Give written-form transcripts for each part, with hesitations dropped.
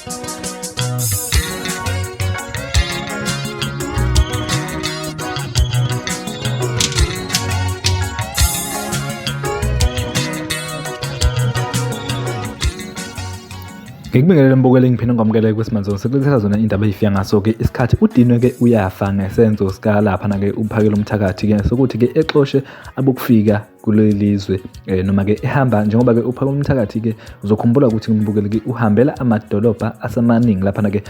Ngikubingelele mbukeli, ngiphinde ngikwamukele kwesimanje sekulethela zona indaba eyifika ngaso-ke isikhathi. Udinwe-ke uyafa ngesenzo sikalaphana-ke uphakela umthakathi-ke sokuthi-ke exoshe abokufika kuleli zwe, noma-ke ehamba njengoba-ke uphakela umthakathi-ke uzokhumbula ukuthi mbukeli-ke uhambela amadolobha asemaningi laphana-ke,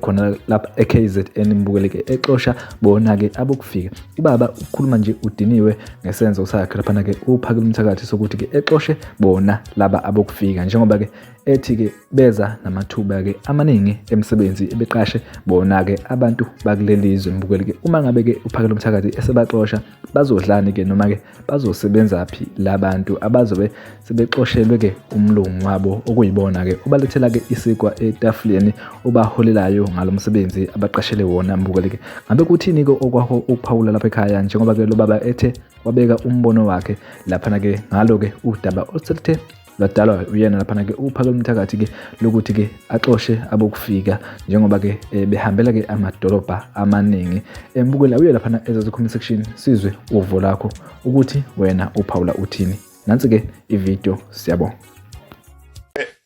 khona lapha e-KZN mbukeli-ke exosha bona-ke abokufika. Ubaba ukhuluma nje udiniwe ngesenzo sakhe laphana-ke uphakela umthakathi sokuthi-ke exoshe bona laba abokufika, njengoba-ke ethi-ke beza namathuba-ke amaningi emisebenzi ebeqashe bona-ke abantu bakuleli zwe mbukeli-ke. Uma ngabe-ke uphakela umthakathi esebaxosha bazodlani-ke, noma-ke bazosebenza phi labantu abazobe sebexoshelwe-ke umlungu wabo okuyibona-ke obalethela-ke isikwa etafuleni obaholelayo ngalo msebenzi abaqashele wona mbukeli-ke. Ngabe kuthini-ke okwakho ukuphawula lapha ekhaya, njengoba-ke lo baba ethe wabeka umbono wakhe laphana-ke ngalo-ke udaba oluseluthe lwadalwa uyena laphana-ke uphakela umthakathi-ke lokuthi-ke axoshe abokufika njengoba-ke behambela-ke amadolobha amaningi. Mbukela uye laphana ezazi comment section sizwe uvo lakho ukuthi wena uphawula uthini. Nansi-ke ividiyo, siyabonga.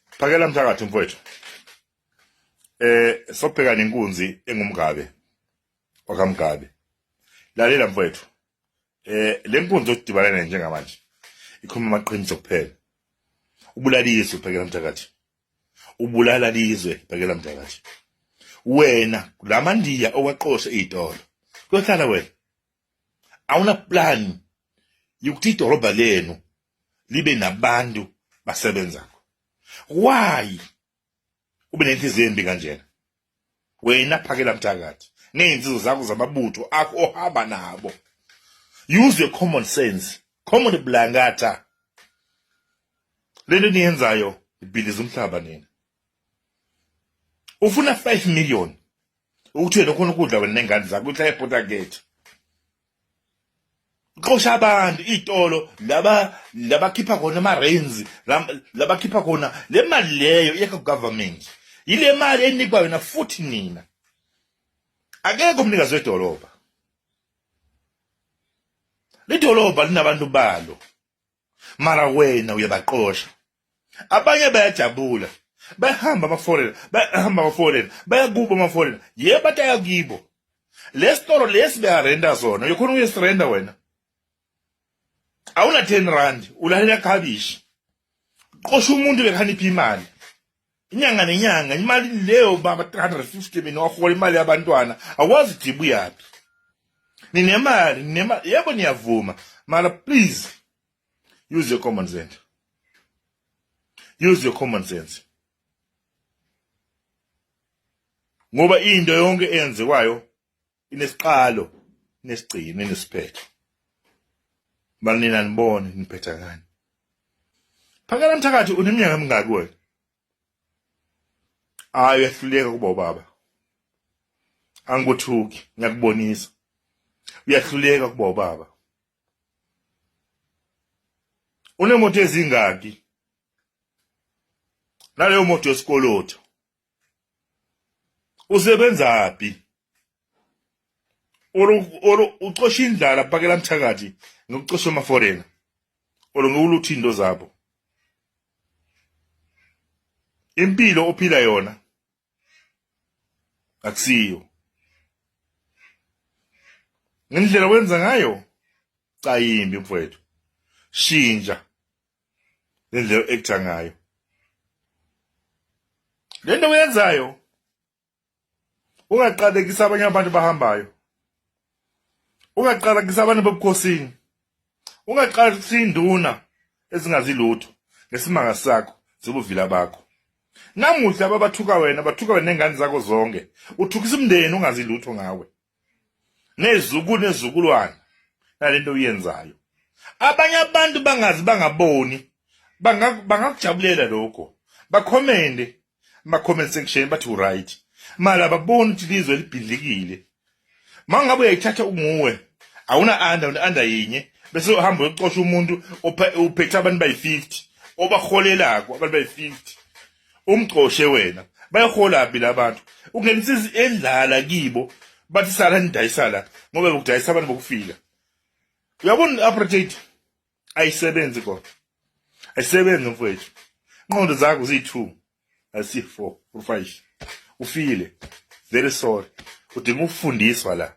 Phakela mthakathi mfowethu. Sobheka nenkunzi engumgabe wakaMgabe. Lalela mfowethu. Le nkunzi odibana nayo njengamanje ikhuluma amaqiniso kuphela. Ubulala izwe phakela mthakathi. Ubulala lizwe phakela mthakathi. Wena lamandiya owaqosha izitolo. Kuyohlala wena. Awuna plan yokuthi idolobha lenu libe nabantu basebenzako. Why ube nenhliziyo embi kanjena? Wena phakela mthakathi nezinsizwa zakho zamabutho akho ohamba nabo. Use your common sense, common blangata. Lento niyenzayo ibhiliza umhlaba nina. Ufuna 5 million ukuthi wena ukhona ukudla wena nengane zakho uhlala ePortaget. Xosha abantu iy'tolo laba labakhipha khona ama-rains, labakhipha khona le mali leyo iyakha ku-government. Yile mali enikwa yona futhi nina. Akekho umnikazi wedolobha. Lidolobha linabantu balo. Mara wena uyabaqosha. Abanye bayajabula. Bayahamba ama-foreigner, bayahamba ama-foreigner, bayakubo ama-foreigner. Yebo bathi ayakibo. Le sitolo lesi bayarenta sona, uyokhona ukuyesirenta wena. Awuna 10 rand, ulalela khabishi. Qosha umuntu bekhanipha imali. Inyanga nenyanga, imali leyo baba 350 mina wahola imali yabantwana, awazi ukuthi ibuyaphi. Ninemali, ninemali, yebo niyavuma, mara please use your common sense. Use your common sense. Ngoba into yonke eyenziwayo inesiqalo, inesigcino, inesiphetho. Mara nina nibone niphetha ngani. Phakela mthakathi uneminyaka emingaki wena? Hayi uyahluleka kuba ubaba. Angikuthuki, ngiyakubonisa. Uyahluleka kuba ubaba. Unemoto ezingaki? Naleyo moto yesikoloto. Usebenzaphi? Oro ucosha indlala phakela mthakathi ngokucosha ama-foreigner. Oro ngokulutha into zabo. Impilo ophila yona akusiyo. Ngendlela wenza ngayo cha yimbi mfowethu. Shintsha lendlela o-acta ngayo. Lento oyenzayo ungaqalekisa abanye abantu bahambayo. Ungaqalekisa abantu bobukhosini. Ungaqalekisa induna ezingazi lutho ngesimanga sakho zobuvila bakho. Namuhla ababathuka wena bathuka wena nengane zakho zonke. Uthukisa umndeni ungazi lutho ngawe. Nezukulu nezukulwane nalento uyenzayo. Abanye abantu bangazi bangaboni bangakujabulela lokho. Bakhomende ama comment section bathi right. Mara ababoni ukuthi lizwe libhidlikile. Mangabe uyayithatha unguwe awuna under una under yinye bese uhamba uyocosha umuntu uphethe abantu bayi-50 obaholelako abantu bayi-50 umcoshe wena. Bayaholaphi labantu? Ungenisa endlala kibo bathi sala nidayisa la ngoba bekudayisa abantu bokufika. Uyabona i-apartheid ayisebenzi kodwa. Ayisebenzi mfowethu. Inqondo zakho ziyi-2 asi-4 u-5. Ufile. Very sorry. Udinga ukufundiswa la.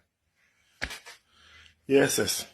Yes, yes.